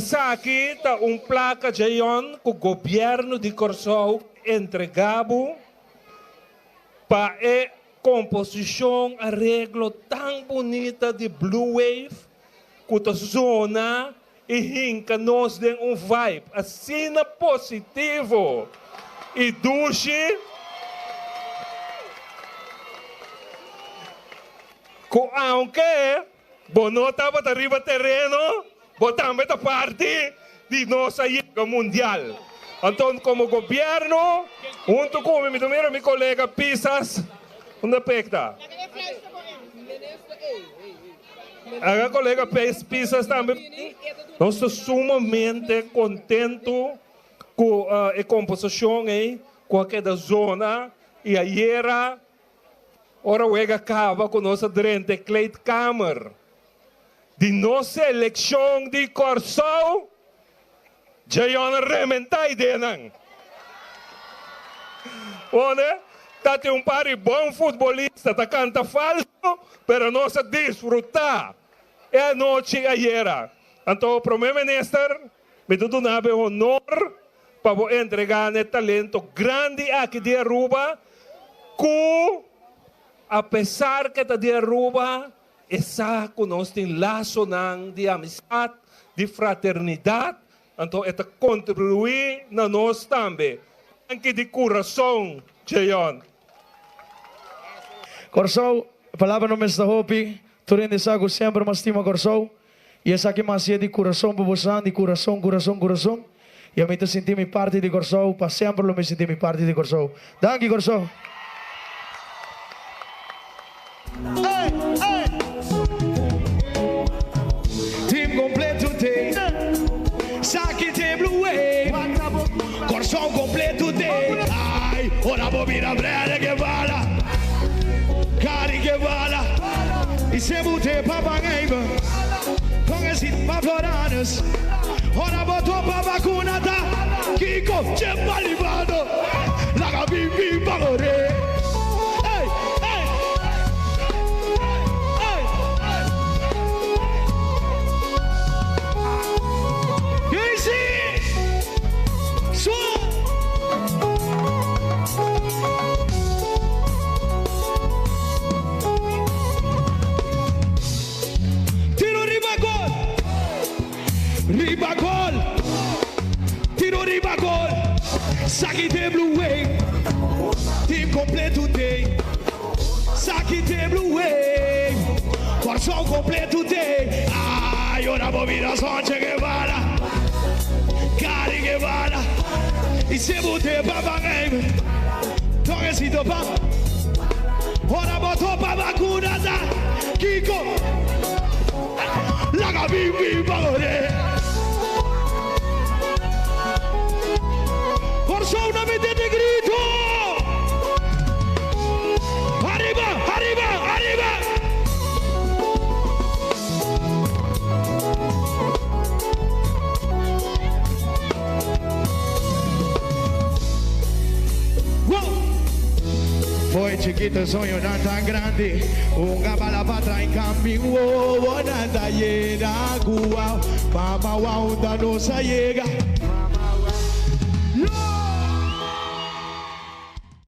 Esaki ta un plaka Jeon ku gobièrnu di Kòrsou entregá bo pa e komposishon, areglo tan bunita di Blue Wave ku ta zona i hinka nos den un vibe asina positivo i dushi ku aunke Bo no tabata riba tereno, bo tambe ta parti di nos a yega mundial. Anto komo gobierno, hunto ku mi, mi ta mira mi kolega Pisas, unda Pek ta? Aga kolega Pisas tambe, nos ta sumamente kontentu ku e komposashon ei ku a keda zona i ayera. Ora wega kaba ku nos a drenta e kleedkamer di nos selekshon di Kòrsou, Djayon a rementá ideanan. Pone, ta tin un par di bon futbolista ta kanta falsu, pero nos a disfrutá e anochi ayera. Anto Prome Minister, mi ta duna bo e honor pa bo entregá na e talento grandi aki di Aruba ku apesar ke ta di Aruba e sa ku nos tin lasonan di amistat, di fraternidat, anto e ta kontribuí na nos tambe. Danki di kurason, Jeon. Kòrsou, palabra no mester hopi, tur hende sa ku semper mas stima Kòrsou. I esaki mi hasié di kurason pa bosan, di kurason, kurason, kurason. I ami ta sinti mi parti di Kòrsou, pa semper lo mi sinti mi parti di Kòrsou. Danki Kòrsou! Team completo te Saki te blue wave Kòrsou completo te Ay, ora bo bira Brede ke bala Kari ke bala I se bo te papa Ngeime Con e sit pa Floranus Ora bo topa vacuna ta Kiko che malivado Laga bin bin pa ore Ey ey ey Easy Swa. Tiro riba gol Riba gol Tiro riba gol Saki te blue wave Team completo tey Saki te blue wave Kòrsou completo tey Ay ora bo bira son Che Guevara Cari Guevara Y si bo te pa ban ey Toquecito pa Ora bo topa vacuna ta Kiko Laga bin bin pa ore Kòrsou na mete te grito Ariba ariba ariba. Fo'i chikito soñonan tan grandi, un a bala pa tra'i kamin wowonan ta yena ku wou, mama wou unda nos a yega.